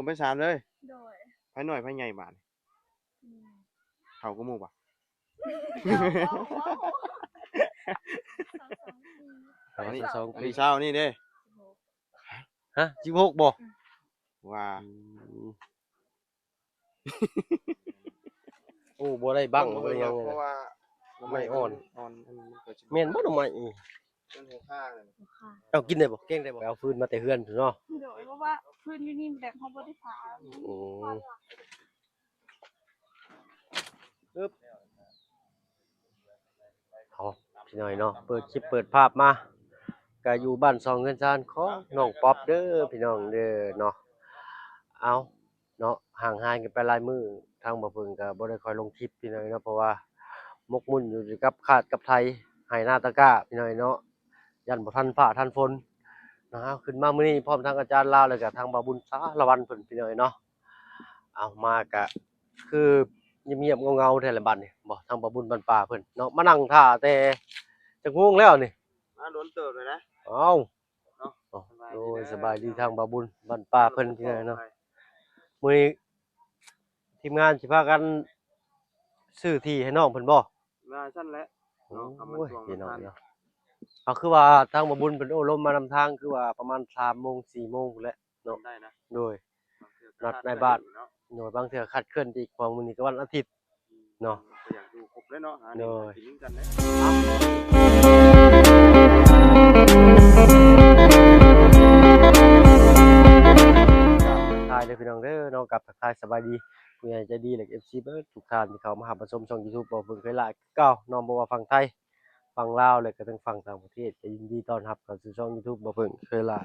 ເບີສາມເລີຍ. ໂດຍ. ໃຜນ້ອຍໃຜໃຫຍ່ບາດນີ້? ອືມ ເຖົ້າກວ່າໝູ່ບໍ່? ສອງສາມສີ່ ສາມສິບສອງ ອັນນີ້ຊາວນີ້ເດ້. ສິບຫົກ ຮະ ສິບຫົກບໍ່? ອືມ ວ່າ ອືມ ໂອ້ ບໍ່ໄດ້ບັ້ງ ບໍ່ໄດ້ຫຍັງ ເພາະວ່າໜໍ່ໄມ້ອ່ອນ ອ່ອນ ອັນນີ້ມັນກໍຊິ ແມ່ນບໍ່ໜໍ່ໄມ້ນີ້? ເປັນຫົວຄາເລີຍ ຫົວຄາ. ເອົາກິນໄດ້ບໍ່? ແກງໄດ້ບໍ່? ໄປເອົາຟືນມາແຕ່ເຮືອນພຸ້ນເນາະ. ໂດຍ ເພາະວ່າຟືນຢູ່ນີ້ແບບເຮົາບໍ່ໄດ້ເຜົາ. ໂອ້ ອຶບ ເອົາ ພີ່ນ້ອງເນາະ ເປີດຄລິບເປີດພາບມາ ກະຢູ່ບ້ານຊ່ອງເຮືອນຊານຂອງນ້ອງປັອບເດີ ພີ່ນ້ອງເດີເນາະ. ເອົາ ເນາະ ຫ່າງຫາຍກັນໄປຫຼາຍມື້ ທາງບ່າວເຜິ້ງກໍບໍ່ໄດ້ຄ່ອຍລົງຄລິບ ພີ່ນ້ອງເນາະ ເພາະວ່າໝົກໝຸ່ນຢູ່ກັບຄາດກັບໄຖ ໄຮ່ນາຕາກ້າ ພີ່ນ້ອງເນາະ ຢ້ານບໍ່ທັນຟ້າທັນຝົນເນາະ. ເອົາ ຂຶ້ນມາມື້ນີ້ພ້ອມທັງອາຈານລາວ ແລ້ວກໍທາງບ່າວບຸນສາລະວັນເພິ່ນ ພີ່ນ້ອງເນາະ. ເອົາ ມາກະຄືງຽບໆເຫງົາໆແທ້ລະບັດນີ້ ບໍ່ ທາງບ່າວບຸນບ້ານປ່າເພິ່ນເນາະ ມານັ່ງຖ້າແຕ່ຈັກໂມງແລ້ວນີ້? ມາດົນເຕີບແລ້ວນະ. ເອົາ ເນາະ ໂດຍ ສະບາຍດີ ສະບາຍດີ ທາງບ່າວບຸນບ້ານປ່າເພິ່ນ ພີ່ນ້ອງເນາະ. ມື້ນີ້ທີມງານຊິພາກັນຊື້ທີ່ໃຫ້ນ້ອງເພິ່ນບໍ່? ວ່າຊັ້ນແຫຼະ ໂອ້ຍ ເນາະ ຄຳມັນ ພີ່ນ້ອງເນາະ. ເອົາ ຄືວ່າທາງບ່າວບຸນເພິ່ນໂອ້ລົມມານຳທາງ ຄືວ່າປະມານສາມໂມງ ສີ່ໂມງພຸ້ນແຫຼະເນາະ. ໄດ້ນະ ໂດຍ ນັດນາຍບ້ານເນາະ. ໂດຍ ບາງເທື່ອຄາດເຄື່ອນໄປອີກ ເພາະມື້ນີ້ກໍວັນອາທິດ ເນາະ ກໍຢາກຢູ່ຄົບແຫຼະເນາະ ຫາ ໂດຍ ກິນນຳກັນເດ້. ທັກທາຍເດີພີ່ນ້ອງເດີເນາະ ກັບທັກທາຍສະບາຍດີຜູ້ໃຫຍ່ໃຈດີ ແລະ ເອັຟຊີ ເບິດທຸກທ່ານທີ່ເຂົ້າມາຮັບມາຊົມຊ່ອງຢູທູບ ບໍ່ເພິ່ງເຄີຍລະຄືເກົ່າເນາະ ບໍ່ວ່າຝັ່ງໄທ ຝັ່ງລາວ ແລະ ກະທັງຝັ່ງຕ່າງປະເທດ ກະຍິນດີຕ້ອນຮັບເຂົ້າສູ່ຊ່ອງຢູທູບ ບໍ່ເພິ່ງເຄີຍລະ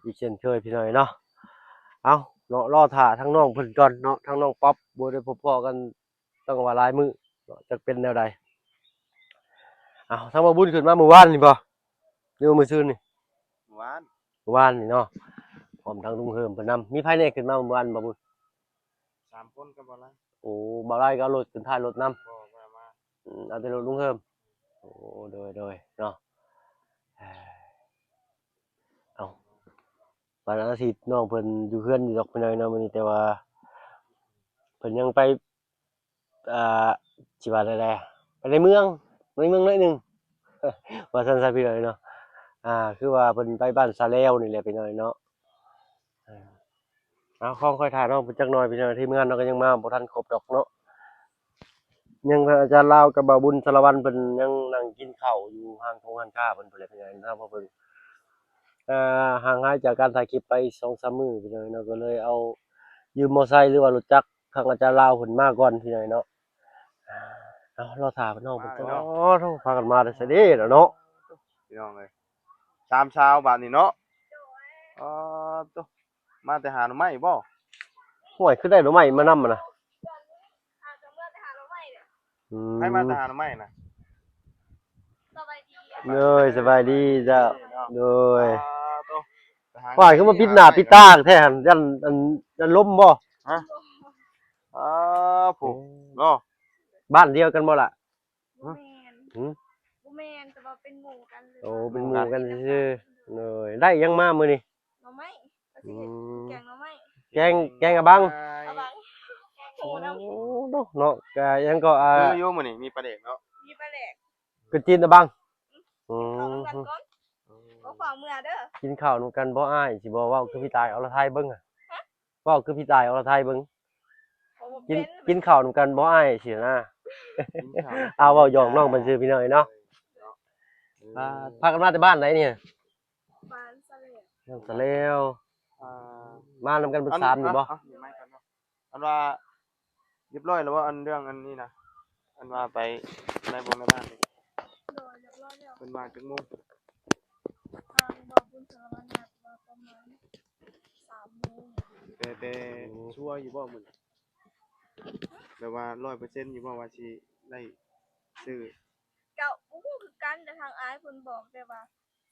ອີກເຊັ່ນເຄີຍ ພີ່ນ້ອງເນາະ. ເອົາເນາະ ລໍຖ້າທາງນ້ອງເພິ່ນກ່ອນເນາະ ທາງນ້ອງປັອບ ບໍ່ໄດ້ພົບພໍ້ກັນ ຕ້ອງວ່າຫຼາຍມື້ເນາະ ຈັກເປັນແນວໃດ. ເອົາ ທາງບ່າວບຸນຂຶ້ນມາມື້ວານນີ້ບໍ່ ຫຼືວ່າມື້ຊືນນີ້? ວານ ວານນີ້ເນາະ ພ້ອມທັງລຸງເຮີມເພິ່ນນຳ. ມີໃຜແດ່ຂຶ້ນມາມື້ວານ ບ່າວບຸນ? ສາມຄົນກັບບ່າວໄລ. ໂອ້ ບ່າວໄລກໍເອົາລົດຂຶ້ນທ້າຍລົດນຳ. ບໍ່ ບໍ່ໄດ້ມາ. ອືມ ເອົາແຕ່ລົດລຸງເຮີມ. ໂອ້ ໂດຍ ໂດຍ ເນາະ. ເອົາ ວັນອາທິດນ້ອງເພິ່ນຢູ່ເຮືອນຢູ່ດອກ ພີ່ນ້ອງເນາະ ມື້ນີ້ ແຕ່ວ່າເພິ່ນຍັງໄປ ອ່າ ຊິວ່າແນວໃດ ໄປໃນເມືອງ ໃນເມືອງໜ້ອຍໜຶ່ງ ວ່າຊັ້ນຊະ ພີ່ນ້ອງເນາະ. ອ່າ ຄືວ່າເພິ່ນໄປບ້ານສາແລວນີ້ແຫຼະ ພີ່ນ້ອງເນາະ. ເອົາ ຂອງຂ້ອຍຖ້ານ້ອງເພິ່ນຈັກໜ້ອຍ ພີ່ນ້ອງ ທີມງານເຮົາກໍຍັງມາບໍ່ທັນຄົບດອກເນາະ. ຍັງອາຈານລາວກັບບ່າວບຸນສາລະວັນເພິ່ນຍັງນັ່ງກິນເຂົ້າຢູ່ຮ້ານຂອງຮ້ານຄ້າເພິ່ນພຸ້ນແຫຼະ ພີ່ນ້ອງເນາະ. ເພິ່ນ ເອີ ຫ່າງຫາຍຈາກການຖ່າຍຄລິບໄປສອງສາມມື້ ພີ່ນ້ອງເນາະ ກໍເລີຍເອົາຢືມມໍໄຊ ຫຼືວ່າລົດຈັກ ທາງອາຈານລາວເພິ່ນມາກ່ອນ ພີ່ນ້ອງເນາະ. ເອົາ ລໍຖ້ານ້ອງເພິ່ນກ່ອນ. ໂອ້ ພາກັນມາແຕ່ໃສເດ້ລະເນາະ ພີ່ນ້ອງເອີຍ. ສາມສາວບາດນີ້ເນາະ. ອໍ ໂຕ ມາແຕ່ຫາໜໍ່ໄມ້ບໍ່? ຫ້ວຍ ຄືໄດ້ໜໍ່ໄມ້ມານຳຫັ້ນນະ. ອືມ ໃຜມາແຕ່ຫາໜໍ່ໄມ້ນະ? ໂດຍ ສະບາຍດີເຈົ້າ. ໂດຍ ອ້າໂຕ ຫວາຍ ຄືມາປິດໜ້າປິດຕາແທ້ຫັ້ນ ຢ້ານອັນ ຢ້ານລົມບໍ່? ຮະ? ອ້າ ຜູ້ ເອີ ເນາະ ບ້ານດຽວກັນບໍ່ລະ? ບໍ່ແມ່ນ ຫື? ບໍ່ແມ່ນ ແຕ່ວ່າເປັນໝູ່ກັນ. ໂອ້ ເປັນໝູ່ກັນຊື່ໆ. ໂດຍ ໄດ້ຫຍັງມາມື້ນີ້? ໜໍ່ໄມ້ ອືມ ແກງໜໍ່ໄມ້ ແກງ ແກງອະບັງ ອະບັງ ໂອ້ ເນາະ ກະຍັງກໍ ອ່າ ຄືຢູ່ມື້ນີ້ມີປາແດກເນາະ ມີປາແດກ ກະຈີນອະບັງ. ອືມ ກິນເຂົ້ານຳກັນກ່ອນ ບໍ່ຟ້າວເມືອເດີ ກິນເຂົ້ານຳກັນບໍ່ອ້າຍ ຊິບໍ່ເວົ້າຄືພີ່ຕາຍອະລະໄທເບິ່ງ ຮະ? ເວົ້າຄືພີ່ຕາຍອະລະໄທເບິ່ງ ກິນ ກິນເຂົ້ານຳກັນບໍ່ອ້າຍ ຊີ້ນະ. ເອົາ ເວົ້າຫຍອກນ້ອງເພິ່ນຊື່ ພີ່ນ້ອງເອີຍເນາະ. ອ່າ ພາກັນມາແຕ່ບ້ານໃດນີ້? ບ້ານສະແລວ ບ້ານສະແລວ. ອ່າ ມານຳກັນເບິດສາມນີ້ບໍ່? ອັນວ່າຮຽບຮ້ອຍແລ້ວບໍ່ ອັນເລື່ອງອັນນີ້ນະ ອັນວ່າໄປໃນບ່ອນແມ່ບ້ານນີ້? ໂດຍ ຮຽບຮ້ອຍແລ້ວ. ເພິ່ນວ່າຈັກໂມງ? ທາງບ່າວບຸນສາລະວັນນັດວ່າປະມານສາມໂມງ. ແຕ່ ແຕ່ ໂອ້ ຊັວຢູ່ບໍ່ມື້ນີ້? ແບບວ່າຮ້ອຍເປີເຊັນຢູ່ບໍ່ວ່າຊິໄດ້ຊື້? ກະບໍ່ຮູ້ຄືກັນ ແຕ່ທາງອ້າຍເພິ່ນບອກແຕ່ວ່າ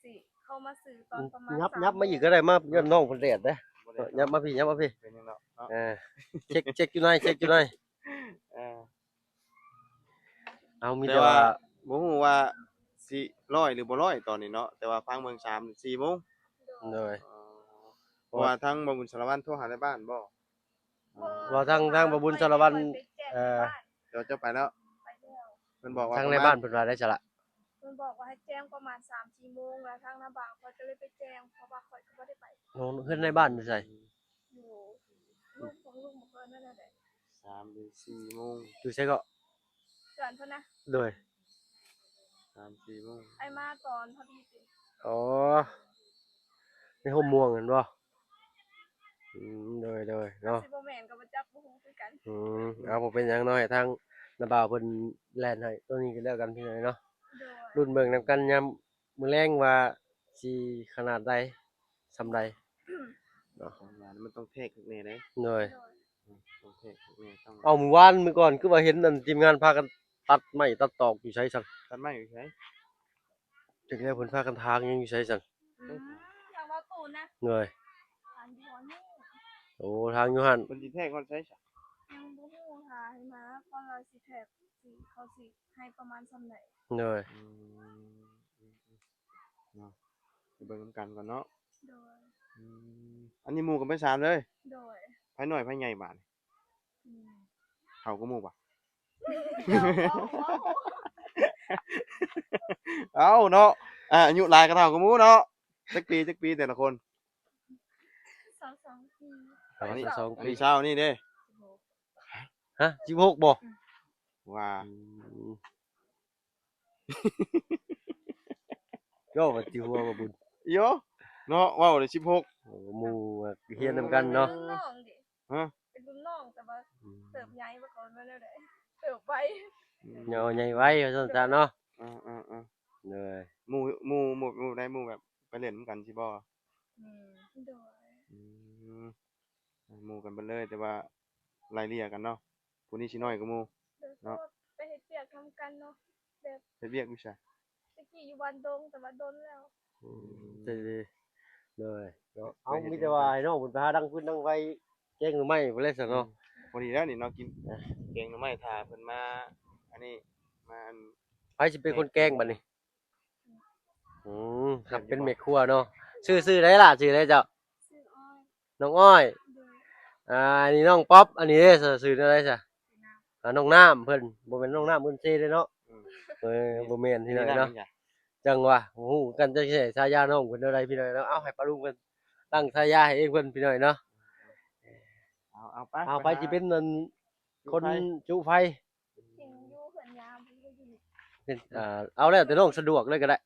ຊິເຂົ້າມາຊື້ຕອນປະມານ ຫຍັບ ສາມໂມງ ຫຍັບມາອີກກໍໄດ້ ມາ ຢ້ານນ້ອງເພິ່ນແດດເດ້. ບໍ່ແດດ ຫຍັບມາພີ້ ຫຍັບມາພີ້ ເປັນຫຍັງດອກເນາະ. ເອີ ເຊັກ ເຊັກຢູ່ໃນ ເຊັກຢູ່ໃນ. ເອີ ເອົາ ມີແຕ່ ແຕ່ວ່າ ວ່າບໍ່ຮູ້ວ່າຊິຮ້ອຍຫຼືບໍ່ຮ້ອຍຕອນນີ້ເນາະ ແຕ່ວ່າຟັງເບິ່ງສາມສີ່ໂມງ. ໂດຍ ອໍ ເພາະວ່າທາງບ່າວບຸນສາລະວັນໂທຫາໃນບ້ານບໍ່? ບໍ່ ເວົ້າທາງ ທາງບໍ່ບຸນສາລະວັນ ຂ້ອຍໄປແຈ້ງ ເອີ ໃນບ້ານ ເຈົ້າ ເຈົ້າໄປແລ້ວ ໄປແລ້ວ ເພິ່ນບອກວ່າ ທາງໃນບ້ານເພິ່ນວ່າໄດ້ຊະລະ ເພິ່ນບອກວ່າໃຫ້ແຈ້ງປະມານສາມສີ່ໂມງ ແລ້ວທາງນາບ່າວຂ້ອຍກໍເລີຍໄປແຈ້ງ ເພາະວ່າຂ້ອຍກໍບໍ່ໄດ້ໄປ ໂອ້ ເຮືອນໃນບ້ານຢູ່ໃສ? ຢູ່ ລູກຂອງລຸງບໍ່ເກີນນັ້ນແຫຼະ ສາມຫຼືສີ່ໂມງ ຢູ່ໃສເກາະ? ເຮືອນເພິ່ນນະ ໂດຍ ສາມສີ່ໂມງ ອ້າຍມາຕອນພໍດີຕິ ອໍ ໃນຮົ່ມມ່ວງຫັ້ນບໍ່? ອືມ ໂດຍໆ ເນາະ ຊິບໍ່ແມ່ນກໍບໍ່ຈັກ ບໍ່ຮູ້ຄືກັນ ອືມ ເອົາ ບໍ່ເປັນຫຍັງເນາະ ໃຫ້ທາງນ້າບ່າວເພິ່ນແລ່ນໃຫ້ໂຕນີ້ກໍແລ້ວກັນ ພີ່ນ້ອງເນາະ ໂດຍ ລຸ້ນເບິ່ງນຳກັນຍາມມື້ແລງວ່າຊິຂະໜາດໃດ ສ່ຳໃດເນາະ ຂອງຫວານມັນຕ້ອງແທກຄັກແນ່ເດ້ ໂດຍ ໂດຍ ອືມ ຕ້ອງແທກຄັກແນ່ ຕ້ອງ ເອົາ ມື້ວານມື້ກ່ອນຄືວ່າເຫັນອັນທີມງານພາກັນຕັດໄມ້ຕັດຕອກຢູ່ໃສຊັ້ນ? ຕັດໄມ້ຢູ່ໃສ? ຈັກແລ້ວເພິ່ນພາກັນຖາງຫຍັງຢູ່ໃສຊັ້ນ? ອືມ ທາງວ່າປູນນະ ໂດຍ ຖາງຢູ່ຫັ້ນ ໂອ້ ຖາງຢູ່ຫັ້ນ ເພິ່ນຊິແທກຮອດໃສຊະ? ຍັງບໍ່ຮູ້ ຖ້າໃຫ້ມາກ່ອນວ່າຊິແທກ ຊິ ເຂົາຊິໃຫ້ປະມານສ່ຳໃດ ໂດຍ ອືມ ເນາະ ໄປເບິ່ງນຳກັນກ່ອນເນາະ ໂດຍ ອືມ ອັນນີ້ໝູ່ກັນໄປສາມເລີຍ ໂດຍ ໃຜນ້ອຍໃຜໃຫຍ່ບາດນີ້? ອືມ ເຖົ້າກວ່າໝູ່ບໍ່? ເອົ້າເນາະ ອາຍຸຫຼາຍກໍເຖົ້າກວ່າໝູ່ເນາະ ຈັກປີ ຈັກປີແຕ່ລະຄົນ? ຊາວສອງປີ ຊາວສອງປີ ອັນນີ້ຊາວນີ້ເດ້ ສິບຫົກ ຮະ ສິບຫົກບໍ່? ອືມ ວ່າ ອືມ ໂຍ ວ່າຊິຫົວບໍ່ບຸນ ໂຍ ເນາະ ເວົ້າໄດ້ສິບຫົກ ໂອ້ ໝູ່ຮຽນນຳກັນເນາະ ເປັນລຸ້ນນ້ອງເດ້ ຮະ ເປັນລຸ້ນນ້ອງ ແຕ່ວ່າ ອືມ ເຕີບໃຫຍ່ກວ່າເຂົາ ວ່າແນວໃດ ເຕີບໄວ ອືມ ເຫຍົ່ໃຫຍ່ໄວວ່າຊັ້ນຊະເນາະ ເອີໆໆ ໂດຍ ໝູ່ ໝູ່ ໝູ່ໃດ ໝູ່ແບບໄປຫຼິ້ນນຳກັນຊິບໍ່? ອືມ ໂດຍ ອືມ ໝູ່ກັນເບິດເລີຍ ແຕ່ວ່າໄລ່ເລ່ຍກັນເນາະ ຜູ້ນີ້ຊິນ້ອຍກວ່າໝູ່ ໂດຍ ເນາະ ເພາະວ່າໄປເຮັດວຽກນຳກັນເນາະ ແບບ ເຮັດວຽກຢູ່ໃສ? ແຕ່ກີ້ຢູ່ບ້ານດົງ ແຕ່ວ່າດົນແລ້ວ ອືມ ເອີ ໂດຍ ເນາະ ເອົາ ມີແຕ່ວ່າໃຫ້ນ້ອງເພິ່ນໄປຫາດັງຟືນດັງໄຟ ແກງໜໍ່ໄມ້ພຸ້ນແຫຼະຊະເນາະ ອືມ ພໍດີແລ້ວນີ້ເນາະ ກິນ ເອີ ແກງໜໍ່ໄມ້ ຖ້າເພິ່ນມາ ອັນນີ້ ມາ ອັນ ໃຜຊິເປັນຄົນແກງບາດນີ້? ອືມ ຮັບເປັນແມ່ຄົວເນາະ ຊື່ ຊື່ໃດລະ? ຊື່ໃດເຈົ້າ? ຊື່ອ້ອຍ ນ້ອງອ້ອຍ ໂດຍ ອ່າ ອັນນີ້ນ້ອງປັອບ ອັນນີ້ເດ້ ຊື່ແນວໃດຊະ? ອ່າ ນ້ອງນ້ຳເພິ່ນ ບໍ່ແມ່ນນ້ອງນ້ຳເອີ້ນເຊເດ້ເນາະ ອືມ ເອີ ບໍ່ແມ່ນພີ່ນ້ອງເນາະ ຈັ່ງວ່າບໍ່ຮູ້ກັນ ຈັກຊິໃຊ້ສາຍານ້ອງເພິ່ນແນວໃດພີ່ນ້ອງເນາະ ເອົາ ໃຫ້ປ້າລຸງເພິ່ນຕັ້ງສາຍາໃຫ້ເອງເພິ່ນພີ່ນ້ອງເນາະ ເອົາ ເອົາ ໄປ ເອົາ ໄປ ໄປ ຊິເປັນອັນ ຈຸໄຟ ຄົນຈຸໄຟ ກິນຢູ່ເຮືອນຍາ ບໍ່ຢູ່ນີ້ ເປັນ ອ່າ ເອົາແລ້ວແຕ່ນ້ອງສະດວກເລີຍກໍໄດ້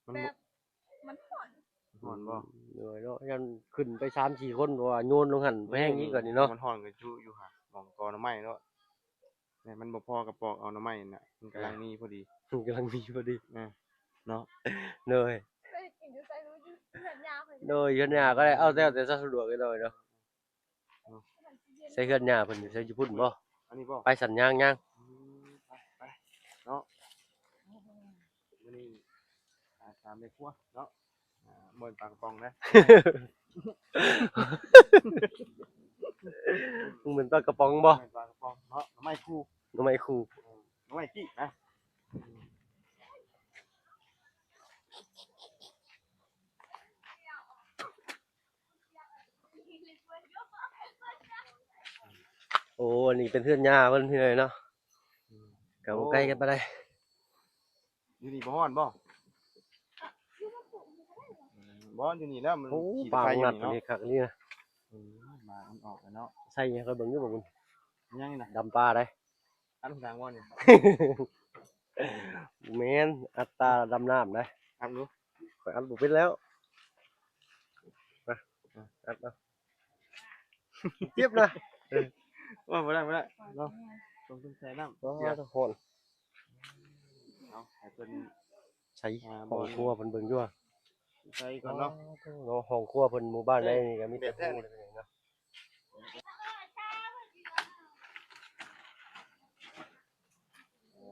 ມັນ ແບບ ມັນຮ້ອນ ຮ້ອນບໍ່? ໂດຍເນາະ ຢ້ານຂຶ້ນໄປສາມສີ່ຄົນ ເພາະວ່າໂຍນລົງຫັ້ນແຮງອີກ ໂອ້ ກວ່ານີ້ເນາະ ມັນຮ້ອນກໍຈຸຢູ່ຫັ້ນ ໝ່ອງກໍໜໍ່ໄມ້ເນາະ ແມ່ນມັນບໍ່ພໍກະປອກເອົາໜໍ່ໄມ້ຫັ້ນນະ ມັນກຳລັງມີພໍດີ ເອີ ມັນກຳລັງມີພໍດີ ເອີ ເນາະ ໂດຍ ໄປກິນຢູ່ໃສ ຢູ່ເຮືອນຍາ ໂດຍ ເຮືອນຍາກໍໄດ້ ເອົາແລ້ວແຕ່ສະດວກເລີຍເນາະ ໃສ່ເຮືອນຍ່າເພິ່ນຢູ່ໃສ ຢູ່ພຸ້ນບໍ່? ອັນນີ້ບໍ່? ໄປສັນ ຍ່າງໆ ອືມ ໄປ ໄປເນາະ ມື້ນີ້ ອາ ຕາມແມ່ຄົວເນາະ ອາ ບໍ່ແມ່ນປາກະປ໋ອງນະ ບໍ່ແມ່ນປາກະປ໋ອງບໍ່? ບໍ່ແມ່ນປາກະປ໋ອງເນາະ ໜໍ່ໄມ້ຄູ່ ໜໍ່ໄມ້ຄູ່ ເອີ ໜໍ່ໄມ້ກີ້ນະ. ໂອ້ ອັນນີ້ເປັນເຮືອນຍ່າເພິ່ນພີ່ນ້ອງເນາະ ອືມ ກໍບໍ່ໄກກັນປານໃດ. ຢູ່ນີ້ບໍ່ຮ້ອນບໍ່? ອືມ ບໍ່ ຢູ່ນີ້ແລ້ວມັນ ໂອ້ ຂີ້ຕະໄຄຢູ່ນີ້ເນາະ ປ່າມັນງັດນີ້ຄັກອີ່ຫຼີນະ ເອີ ໝາກມັນອອກແລ້ວເນາະ ໃສ່ຫຍັງຂ້ອຍເບິ່ງຢູ່ບໍ່ບຸນ ຫຍັງນີ້ນະ ດຳປາໃດ. ອັດຫາງບໍ່ນີ້? ບໍ່ແມ່ນ ອັດຕາດຳນ້ຳໄດ໋ ອັດດູ ຂ້ອຍອັດບໍ່ເປັນແລ້ວ ມາ ອັດເອົາ ເຈັບນະ ເອີ ໂອ້ຍ ບໍ່ໄດ້ ບໍ່ໄດ້ເນາະ ຕ້ອງໃສ່ນ້ຳ ໂອ້ຍ ຮ້ອນ ເອົາໃຫ້ເພິ່ນ ໃສ່ ອ່າ ຫ້ອງຄົວເພິ່ນເບິ່ງຢູ່ ໃສ່ກ່ອນເນາະ ເນາະ ຫ້ອງຄົວເພິ່ນ ໝູ່ບ້ານໃດນີ້ກໍມີແຕ່ ແດດແທ້ ເນາະ.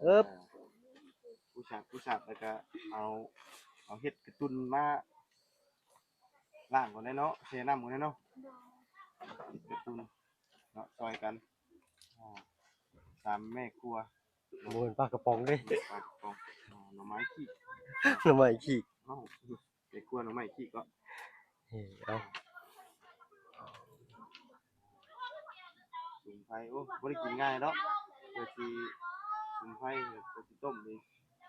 ເອີບ ປູສາກ ປູສາກ ແລ້ວກະເອົາ ເອົາເຫັດກະຕຸ່ນມາລ້າງກ່ອນໄດ໋ເນາະ ແຊ່ນ້ຳກ່ອນໄດ໋ເນາະ ເຫັດກະຕຸ່ນເນາະ ຊ່ອຍກັນ ອ່າ ຕາມແມ່ຄົວ ບໍ່ແມ່ນປາກະປ໋ອງເດ້ ປາກະປ໋ອງ ອ່າ ໜໍ່ໄມ້ຂີ້ ໜໍ່ໄມ້ຂີ້ ເອົ້າ ໄປຂົ້ວໜໍ່ໄມ້ຂີ້ເກາະ ເອີ ເອົາ. ໄຟ ໂອ້ ບໍ່ໄດ້ກິນງ່າຍດອກ ເພື່ອຊິສຸມໄຟ ເພື່ອຊິຕົ້ມນີ້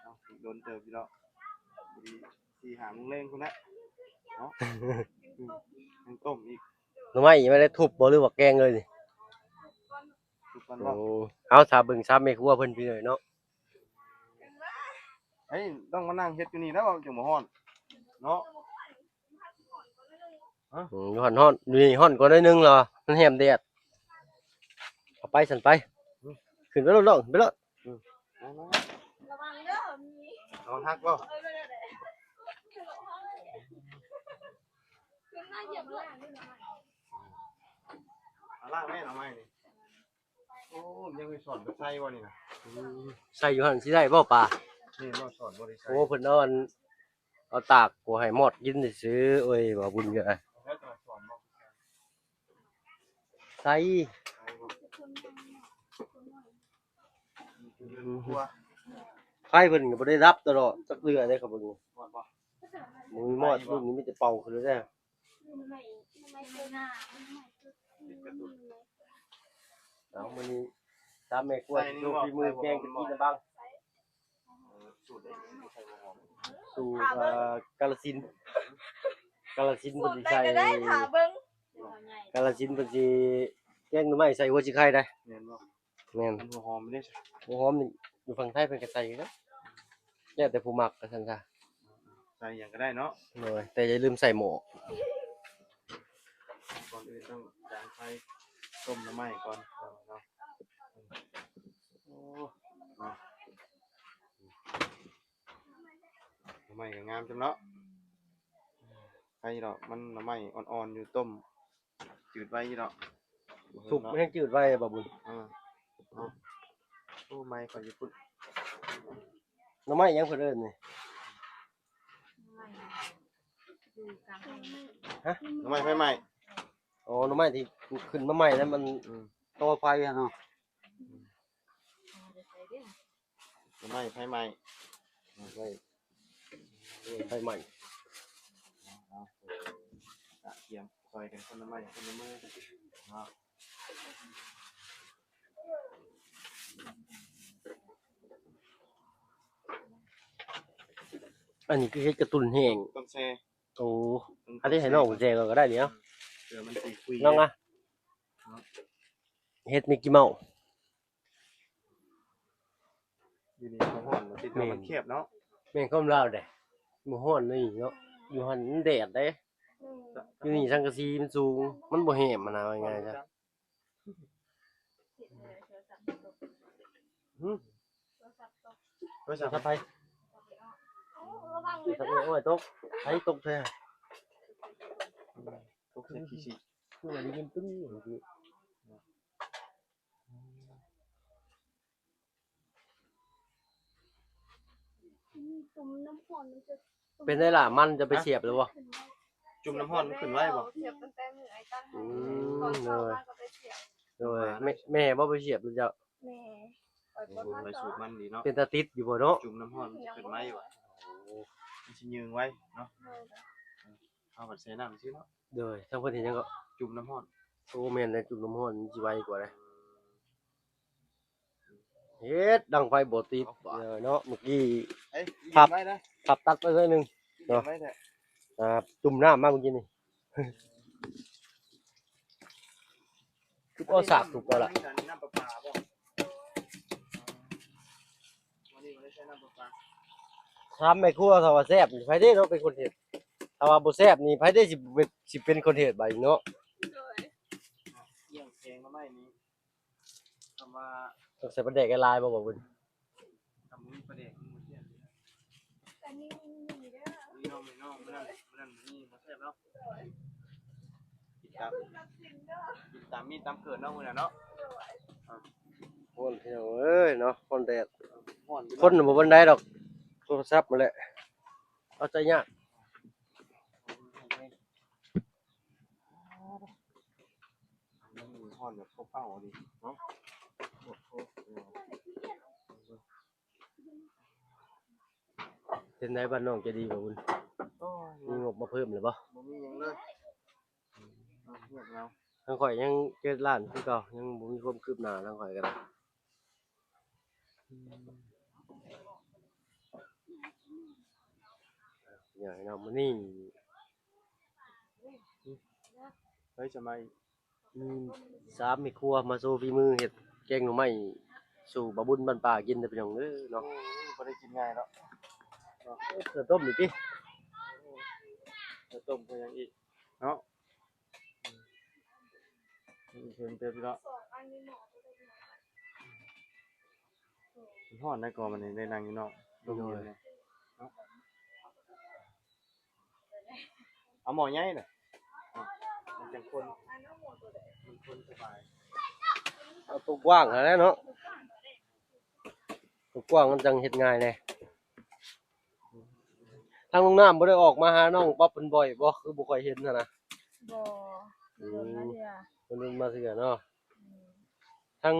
ເນາະ ອີກດົນເຕີບຢູ່ດອກ ພໍດີສີ່ຫ້າໂມງແລງພຸ້ນແຫຼະເນາະ ອືມ ຍັງຕົ້ມອີກ. ໜໍ່ໄມ້ຍັງບໍ່ໄດ້ທຸບບໍ່ ຫຼືວ່າແກງເລີຍນີ້? ທຸບກ່ອນບໍ່? ໂອ້ ເອົາ ຖ້າເບິ່ງຊາມແມ່ຄົວເພິ່ນພີ່ນ້ອງເນາະ. ເອີຍ ຕ້ອງມານັ່ງເຮັດຢູ່ນີ້ແລ້ວ ຈັ່ງບໍ່ຮ້ອນເນາະ. ຮະ? ອືມ ຮ້ອນ ຮ້ອນ ຢູ່ນີ້ຮ້ອນກວ່າໜ້ອຍໜຶ່ງລະ ມັນແຫມແດດ. ເອົາໄປຊັ້ນໄປ ອືມ ຂຶ້ນໄປໂລດ ຂຶ້ນໄປໂລດ. ອືມ ມາໆ ລະວັງເດີ ມີ ລະວັງຫັກບໍ່? ເອີ ນັ້ນແຫຼະ ຂຶ້ນມາຢຽບໂລດ. ເອົາລ້າງແມ່ໜໍ່ໄມ້ນີ້. ໂອ້ ຍັງໄປສອນໄປໃສ່ບໍ່ນີ້ນະ? ອືມ ໃສ່ຢູ່ຫັ້ນຊິໄດ້ບໍ່ປາ? ແມ່ນບໍ່ ສອນບໍ່ໄດ້ໃສ່. ໂອ້ ເພິ່ນເອົາອັນ ເອົາຕາກບໍ່ໃຫ້ມອດກິນຊື່ໆ. ໂອ້ຍ ບໍ່ບຸນເດີ ໃສ່ ໄຟເພິ່ນກໍບໍ່ໄດ້ດັບຕະຫຼອດຈັກເທື່ອເດ້ ເຂົາເບິ່ງ ບໍ່ມີມອດ ລຸ້ນນີ້ມີແຕ່ເປົ່າຂຶ້ນແລ້ວ. ເອົາ ມື້ນີ້ຕາມແມ່ຄົວ ໃສ່ນີ້ ໂຊ ບໍ່ ຝີມື ໃສ່ບໍ່ ແກງກະທິນະບັງ ເອີ ສູດໃດ ໃສ່ບໍ່ຫອມ ສູດ ເອີ ກາລະສິນ ກາລະສິນເພິ່ນຊິໃສ່ ສູດໃດກໍໄດ້ ຖ້າເບິ່ງ ກາລະສິນເພິ່ນຊິແກງໜໍ່ໄມ້ໃສ່ຫົວສີໄຄໄດ໋ ແມ່ນບໍ່? ແມ່ນ ອັນຫົວຫອມເດ້ ຫົວຫອມນີ້ຢູ່ຝັ່ງໄທເພິ່ນກໍໃສ່ຄືກັນ ແລ້ວແຕ່ຜູ້ມັກວ່າຊັ້ນຊະ ໃສ່ຫຍັງກໍໄດ້ເນາະ. ໂດຍ ແຕ່ຢ່າລືມໃສ່ໝໍ້. ກ່ອນອື່ນຕ້ອງດາງໄຟ ຕົ້ມໜໍ່ໄມ້ກ່ອນເນາະ. ໂອ້ ເນາະ ໜໍ່ໄມ້ກໍງາມຈັງເນາະ. ໃຄດອກ ມັນໜໍ່ໄມ້ອ່ອນໆຢູ່ ຕົ້ມ ຈືດໄວຢູ່ດອກ ສຸກມັນແຮງຈືດໄວ ບໍ່ບຸນ. ເອີ ເນາະ ໂອ້ ໄມ້ຂ້ອຍຢູ່ພຸ້ນ ໜໍ່ໄມ້ຫຍັງເພິ່ນເອີ້ນນີ້? ຮະ? ໜໍ່ໄມ້ໄຟໄໝ້. ອໍ ໜໍ່ໄມ້ທີ່ຂຶ້ນມາໃໝ່ແລ້ວມັນ ອືມ ຕໍ່ໄຟຫັ້ນເນາະ. ໜໍ່ໄມ້ໄຟໄໝ້ ໄຟໄໝ້ ເອົາ ກະກຽມຊ່ອຍກັນຄົນລະໄມ້ຄົນລະມືເນາະ. ອັນນີ້ຄືເຫັດກະຕຸນແຫ້ງ ຕ້ອງແຊ່. ໂອ້ ອັນນີ້ໃຫ້ນ້ອງແຊ່ກ່ອນກໍໄດ້ນີ້ ເອົາ ເພື່ອມັນຊິຄຸຍ ນ້ອງອະ ເນາະ ເຫັດມິກກີເມົ້າ. ຢູ່ນີ້ບໍ່ຮ້ອນ ມັນຕິດເນາະ ແມ່ນ ມັນແຄບເນາະ. ແມ່ນຄວາມລາວເດ້ ບໍ່ຮ້ອນນີ້ເນາະ ຢູ່ຫັ້ນມັນແດດເດ້. ອືມ ຢູ່ນີ້ສັງກະສີມັນສູງ ມັນບໍ່ແຫມຫັ້ນນະ ວ່າງ່າຍຊະ. ຫື ໂທລະສັບໃຜ? ໂທລະສັບ ໂອ້ຍ ຕົກ ໃຜຕົກແທ້? ຕົກໃສ່ຂີ້ຊີ້ ຄືວ່າໄດ້ຍິນຕຶ້ງ. ຈຸ່ມນ້ຳຮ້ອນມັນຈະ ເປັນໄດລະ ມັນຈະໄປສຽບແລ້ວບໍ່? ຈຸ່ມນ້ຳຮ້ອນມັນຂຶ້ນໄວບໍ່? ສຽບຕັ້ງແຕ່ມື້ອ້າຍຕັ້ງໃຫ້ ອືມ ຕອນເຊົ້າມາກໍໄປສຽບ. ໂດຍ ແມ່ ແມ່ບໍ່ໄປສຽບເຈົ້າ? ແມ່ ຂ້ອຍບໍ່ທັນ ໄປສູດມັນດີເນາະ. ເປັນຕາຕິດຢູ່ບໍ່ເນາະ? ຈຸ່ມນ້ຳຮ້ອນມັນຊິຂຶ້ນໄວບໍ່? ໂອ້ ມັນຊິຍືງໄວເນາະ. ໂດຍ ເຮົາບັດແຊ່ນ້ຳຊື່ເນາະ. ໂດຍ ທາງເພິ່ນເຮັດຫຍັງເກາະ? ຈຸ່ມນ້ຳຮ້ອນ. ໂອ້ ແມ່ນແຫຼະ ຈຸ່ມນ້ຳຮ້ອນມັນຊິໄວກວ່າເດ້. ເຮັດດັງໄຟບໍ່ຕິດ ເອີ ເນາະ ເມື່ອກີ້ ເອີຍ ພັບ ພັບຕັດໄປໜ້ອຍໜຶ່ງເນາະ. ຈຸ່ມນ້ຳມາເມື່ອກີ້ນີ້ ຄືບໍ່ສາກທຸບເອົາລະ. ນ້ຳປະປາບໍ່? ວັນນີ້ບໍ່ໄດ້ໃຊ້ນ້ຳປະປາ. ຖາມແມ່ຄົວ ຖ້າວ່າແຊບນີ້ ໃຜເດ້ເນາະເປັນຄົນເຮັດ? ຖ້າວ່າບໍ່ແຊບນີ້ ໃຜເດ້ຊິເປັນ ຊິເປັນຄົນເຮັດບາດນີ້ເນາະ? ໂດຍ ອຽງແກງໜໍ່ໄມ້ນີ້ ຄຳວ່າ ຕ້ອງໃສ່ປາແດກຫຼາຍໆບໍ່ ບໍ່ບຸນ? ຄຳບໍ່ມີປາແດກມັນບໍ່ແຊບເລີຍ. ອັນນີ້ມີເດີ ມີນ້ອງ ມີນ້ອງ ມື້ນັ້ນ ມື້ນັ້ນມີບໍ່ແຊບເນາະ. ໂດຍ ກິນຕາມ ກິນຕາມມີດຕາມເກີດເນາະ ມື້ນັ້ນເນາະ. ໂດຍ ອ່າ ຮ້ອນພີ່ນ້ອງເອີຍເນາະ ຮ້ອນແດດ ຮ້ອນຢູ່ ຄົນບໍ່ປານໃດດອກ ໂທລະສັບຫັ້ນແຫຼະ ເອົາໃຈຍາກ. ມັນຮ້ອນແບບອົບເອົາອີ່ຫຼີເນາະ. ເປັນໃດບ້ານນ້ອງໃຈດີບໍ່ບຸນ? ໂອ້ຍ ມີງົບມາເພີ່ມແລ້ວບໍ່? ບໍ່ມີຫຍັງເລີຍ ເອົາ ເງືອກເງົາ. າງຂ້ອຍຍັງເຈັດລ້ານຄືເກົ່າ ຍັງບໍ່ມີຄວາມຄືບໜ້າທາງຂ້ອຍກໍໄດ້. ເນາະ ມື້ນີ້ ເຮີ້ຍ ສະບາຍ ມີສາມແມ່ຄົວມາໂຊຝີມືເຮັດແກງໜໍ່ໄມ້ສູ່ບ່າວບຸນບ້ານປ່າກິນເດີພີ່ນ້ອງເດີເນາະ. ໂອ້ຍ ບໍ່ໄດ້ກິນງ່າຍເນາະ ເຂົ້າຕົ້ມອີກຕິ ເຂົ້າຕົ້ມເຂົ້າຫຍັງອີກເນາະ. ເພິ່ນເຕີບເນາະ ມັນຮ້ອນໄດ໋ກໍມັນໄດ້ນັ່ງຢູ່ນອກ ລົມເຢັນເນາະ. ເອົາໝໍ້ໃຫຍ່ນະ ມັນຈັ່ງຄົນ ມັນຄົນສະບາຍ. ເອົາໂຕກວ້າງຫັ້ນແຫຼະເນາະ ໂຕກວ້າງມັນຈັ່ງເຮັດງ່າຍແດ່. ທາງນ້ອງນ້ຳບໍ່ໄດ້ອອກມາຫານ້ອງປັອບເພິ່ນບ່ອຍບໍ່? ຄືບໍ່ຄ່ອຍເຫັນຫັ້ນນະ. ບໍ່ ອືມ ໂດນມາເທື່ອ ບໍ່ໄດ້ມາເທື່ອເນາະ. ອືມ ທາງ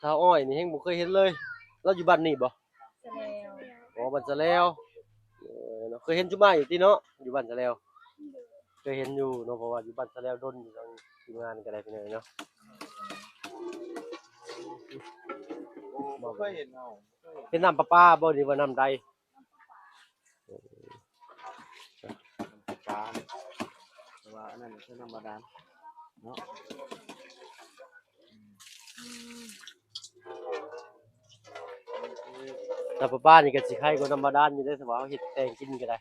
ສາວອ້ອຍນີ້ແຮງບໍ່ເຄີຍເຫັນເລີຍ ລາວຢູ່ບ້ານນີ້ບໍ່? ສະແລວ ອໍ ບ້ານສະແລວ. ເອີ ເນາະ ເຄີຍເຫັນຈຸມາຢູ່ຕິເນາະ ຢູ່ບ້ານສະແລວ. ເຄີຍເຫັນຢູ່ເນາະ ເພາະວ່າຢູ່ບ້ານສະແລວດົນຢູ່ ທາງທີມງານກໍໄດ້ ພີ່ນ້ອງເນາະ. ບໍ່ເຄີຍເຫັນເຮົາ ເປັນນ້ຳປະປາບໍ່ ຫຼືວ່ານ້ຳໃດ? ປາ ແຕ່ວ່າອັນນັ້ນຄືນ້ຳບາດານເນາະ. ອືມ ນ້ຳປະປານີ້ກໍຊິໄຄກວ່ານ້ຳບາດານຢູ່ເດ້ ຖ້າວ່າເຮົາເຮັດແຕ່ງກິນກໍໄດ້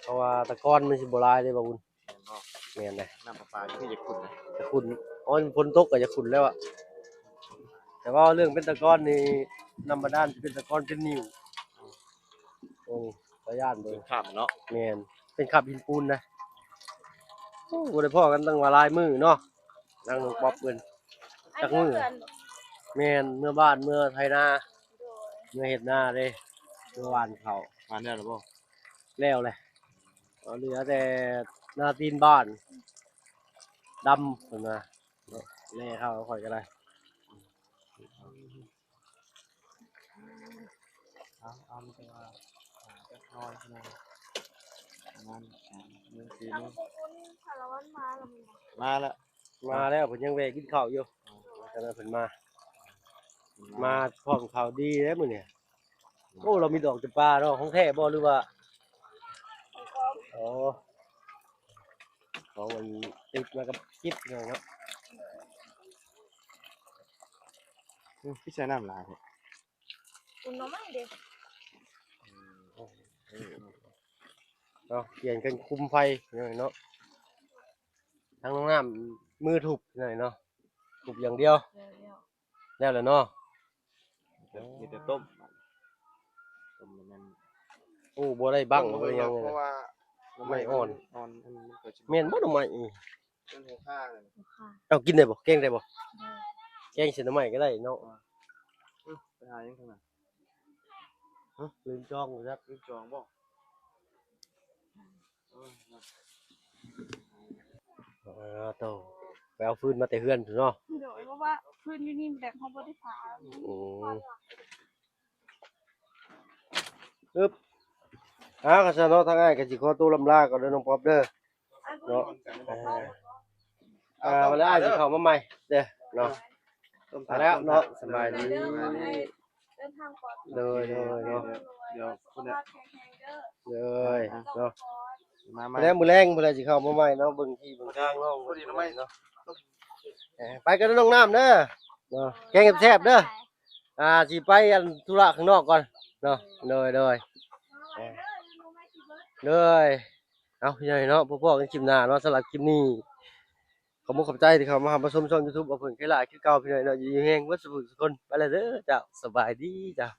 ເພາະວ່າຕະກອນມັນຊິບໍ່ຫຼາຍເດ້ບ່າວບຸນ. ແມ່ນບໍ່? ແມ່ນເດ້ ນ້ຳປະປານີ້ຄືຈະຂຸ້ນນະ ຈະຂຸ້ນ. ອໍ ຝົນຕົກກໍຈະຂຸ້ນແລ້ວອະ ແຕ່ວ່າເລື່ອງເປັນຕະກອນນີ້ ນ້ຳບາດານຊິເປັນຕະກອນເປັນນິ້ວ. ໂອ້ ຕາຢ້ານເບິ່ງ ເປັນຄາບເນາະ. ແມ່ນ ເປັນຄາບຫີນປູນນະ. ໂອ້ ບໍ່ໄດ້ພໍ້ກັນຕັ້ງວ່າຫຼາຍມື້ເນາະ ທາງນ້ອງປັອບເພິ່ນ ຈັກມື້? ແມ່ນ ເມືອບ້ານ ເມືອໄຖນາ ໂດຍ ເມືອເຮັດນາເດ້ ເມືອຫວ່ານເຂົ້າ. ຫວ່ານແລ້ວລະບໍ່? ແລ້ວແຫຼະ ເຫຼືອແຕ່ໜ້າຕີນບ້ານດຳເພິ່ນວ່າ ແລ່ເຂົ້າຂ້ອຍກໍໄດ້. ເອົາ ເອົາ ມີແຕ່ວ່າ ອ່າ ຈັກໜ້ອຍເທົ່ານັ້ນ ປະມານ ອ່າ ໜຶ່ງ ສີ່ ໜຶ່ງ ມາແລ້ວ ມາແລ້ວ ເພິ່ນຍັງແວ່ກິນເຂົ້າຢູ່. ອໍ ຂະໜາດເພິ່ນມາ ມາ ມາພ້ອມເຂົ້າດີເດ້ມື້ນີ້. ໂອ້ ລາວມີດອກຈຳປາເນາະ ຂອງແທ້ບໍ່ ຫຼືວ່າ ຂອງປອມ? ອໍ ຂອງມັນຕິດມາກັບຈິບເນາະ. ອືມ ຄືໃສ່ນ້ຳຫຼາຍແທ້? ອຸ່ນໜໍ່ໄມ້ເດ້. ເນາະ ປ່ຽນກັນຄຸມໄຟເນາະ ທາງນ້ອງນ້ຳມືທຸບເນາະ ທຸບຢ່າງດຽວ. ແລ້ວແລ້ວເນາະ ມີແຕ່ຕົ້ມ ຕົ້ມແມ່ນ ໂອ້ ບໍ່ໄດ້ບັ້ງ ບໍ່ໄດ້ຫຍັງເລີຍ ເພາະວ່າໜໍ່ໄມ້ອ່ອນ ອ່ອນ ອັນນີ້ມັນກໍຊິ ແມ່ນບໍ່ໜໍ່ໄມ້ນີ້? ເປັນຫົວຂ່າ ຫົວຂ່າ ເອົາກິນໄດ້ບໍ່? ແກງໄດ້ບໍ່? ໄດ້ ແກງໃສ່ໜໍ່ໄມ້ກໍໄດ້ເນາະ. ອື ໄປຫາຫຍັງທາງນັ້ນ? ຮະ ລືມຈອງບໍ່ຈັກ ລືມຈອງບໍ່? ເອີ ໂຕ ໄປເອົາຟືນມາແຕ່ເຮືອນພຸ້ນເນາະ. ໂດຍ ເພາະວ່າຟືນຢູ່ນີ້ແບບເຮົາບໍ່ໄດ້ເຜົາ. ອືມ ອຶບ ເອົາ ຄັນຊັ້ນເນາະ ທາງອ້າຍກໍຊິຂໍໂຕລ່ຳລາກ່ອນເດີ ນ້ອງປອບເດີ ເນາະ. ເອີ ອ່າ ມາແລ້ວ ອ້າຍຊິເຂົ້າມາໃໝ່ເດີເນາະ. ມາແລ້ວເນາະ ສະບາຍດີ ເດີນທາງປອດໄພ ໂດຍ ໂດຍເນາະ ດຽວ ສຸຂະພາບແຂງແຮງເດີ ໂດຍເນາະ. ມາໃໝ່ ແລ້ວມື້ແລງພຸ້ນແຫຼະຊິເຂົ້າມາໃໝ່ເນາະ ເບິ່ງທີ່ເບິ່ງທາງເນາະ ພໍດີເນາະ ເອີ ໄປກັນເດີນ້ອງນ້ຳເດີເນາະ ແກງແຊບໆເດີ. ອ່າ ຊິໄປອັນທຸລະຂ້າງນອກກ່ອນເນາະ ໂດຍ ໂດຍ ໂດຍ. ເອົາ ພີ່ນ້ອງເນາະ ພໍ້ກັນຄລິບໜ້າເນາະ ສຳລັບຄລິບນີ້ ຂອບມຸກຂອບໃຈທີ່ເຂົ້າມາຮັບມາຊົມຊ່ອງຢູທູບ ເອົາເພິ່ນຄືຫຼາຍຄືເກົ່າ ພີ່ນ້ອງເນາະ ຢູ່ດີມີແຮງເບິດສູ່ຜູ້ສູ່ຄົນ ໄປແລ້ວເດີເຈົ້າ ສະບາຍດີເຈົ້າ.